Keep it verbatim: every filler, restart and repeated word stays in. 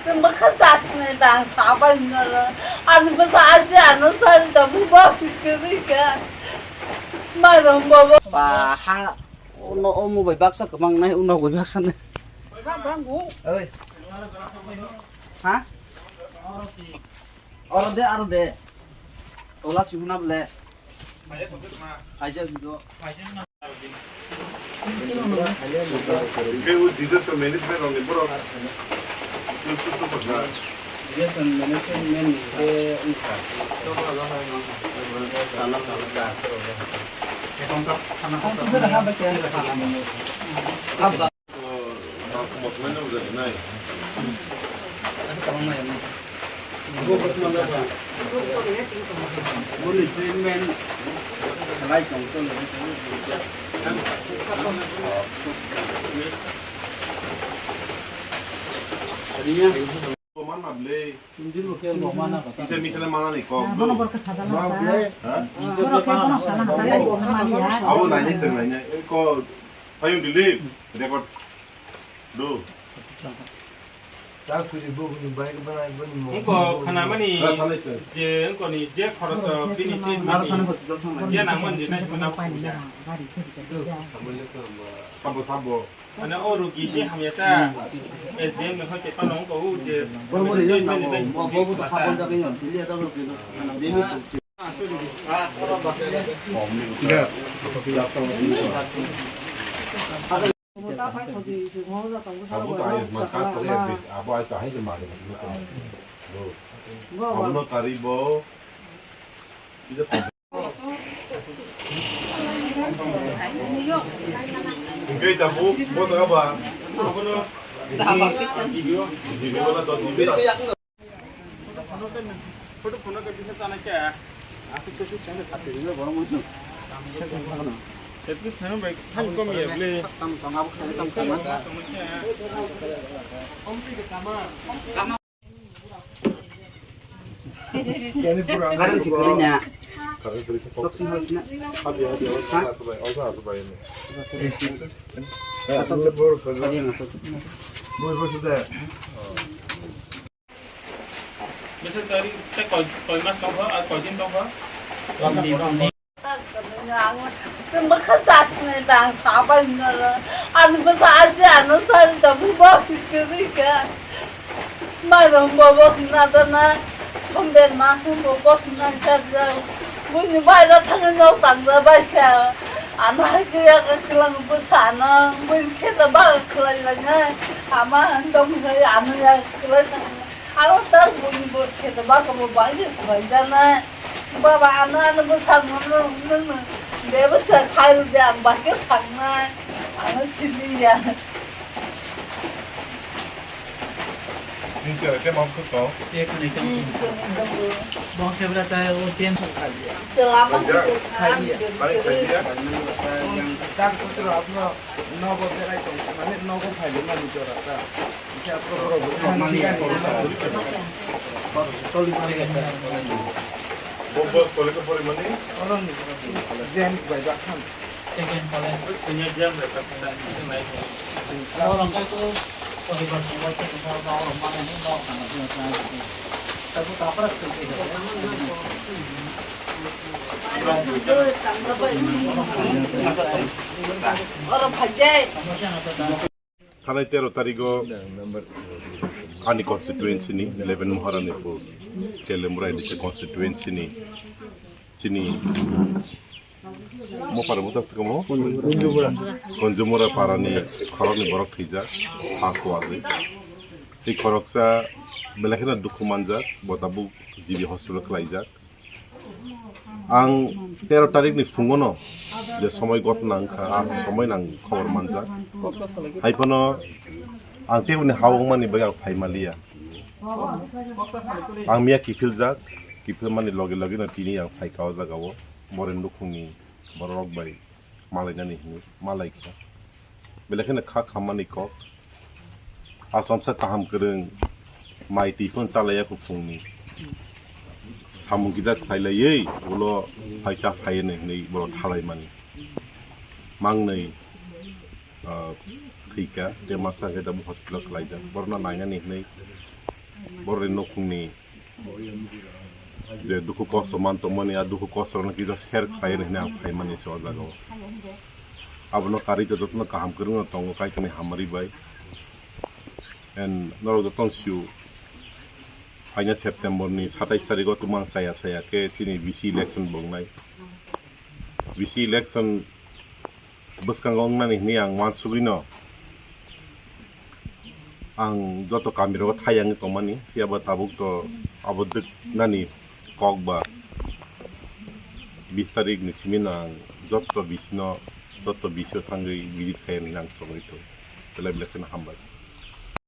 Bwkha jasnai bang sabai noro. Ani bwsa aji ano sari da bwsa sikiri ka. Mairum bobo. Ba ha, ono omo bai baksa kwbang nai, uno bai baksa nai. Oi. Ha? Aro de, aro de. Tola sihuna ble. Phaijak hido. Hwnkhe o disaster management rokni borok. Disaster management ni hwnkhe wngkha. Abo nainai chwng nainai. Eko, Payung Dilip, record do. Wngkha khanamani je wngkha ni je khoroch bini treatment ni je nangmani je nai hwnna. Sabo, sabo. Mane o rugi je hamya sa, S D M ni hoi te pano wngkha o je. Abo to ayah man ka to ya bis, abo ai to hai je mari. Abo no tari bo. Hingke tabu bo ta ba. Photo phone ka bisa sana kya? Aku sesi sana kati juga borong muncul. Tapi sana baik, hal kom ya beli. Tam tam abu kali tam sama. Om sih ke sama. Karang sini kalinya. Tok sini harus nak. Hadi hadi. Hah? Asal asal bayar ni. Asal. Asal. Asal. Asal. Asal. Bwswk tari tei koi, koi mas tongkha, ar koi din tongkha? Ang bwkha jasnai bang sabai noro. Ani bwsa aji ano sari da bwsa kwrwi kha. Mairum bo bosna dana. Khomber ma bo bosna kha. Buini baira thangwi nok tangja bai kha. Ano hai khe yak klang bwsa ano. Buini khe da ba khlai lai nai. Ama dom hai ano yak khlai nai. Aro tar buni bo khe to ba ko bo bai je bai jana. Baba, ano, ano bwsang no, no, no, no. Bebwsta khai rw de, ang bai khe thangnai. Ano sili ya. Ni chwrai te mamsa to. Te khani tong. Hmm, tong, tong, tong. Bo khe bra ta o tem. Chwla ma khai ya. Khai ya. Khai ya. Yang tak putra apno nogo berai tong, mane nogo khai ma ni jora ta. Second college. Oro phai jai. Thanai tero tarigo ani constituency ni eleven Maharanipur, Telemura N D C constituency ni chini mopar mutak komo Konjumura para ni khorok ni borok thwijak ha kuwagwi. Tei khoroksa belai kheno dukhu manjak, bo tabuk G B hospital khlaijak. Ang tero tarikni phungono je somoi gotna wngkha, a somoi nang khobor manjak. Haiphano ang teboni ha wngmani bagwi ang phai manliya. Ang miya kiphiljak, kiphilmani loge logeno tini ang phaikha o jagao, boreni nukhungni bororok bai malainani hinwi malaikha. Belai kheno kha khammani kok. Achomsa kaham kwrwng mai twi phano chalaiya kuphungni. Samung kisa khlailaiwi ulo phaisa phaiya hinwi borok thalaimani. Mangnwi, ah, Thwikha, tei masa khe tabuk hospital khlaijak. Borokno nainani hwnwi borokni nukhungni je dukhu kosto man tongmani, a dukhu kostorokno kisa share khlaina hwnwi ang phaimani se o jagao. Abono karwi to jotono kaham kwrwngno tongo Kaitorni hamari bai. And norok jotono sio, phaina September ni satais tarikh o tumang chaya chaya khe chini V C election bo wngnai. V C election bwskango wngnani hwnwi ang uansugwino ang joto kamirogo thai yangwi tongmani, phiya ba tabuk to abo dwknani kok ba bis tarikh ni simi no ang joto V C no, joto V C o thangwi visit khai hwnwi ang chongwi tongo. Belai belai kheno hambai.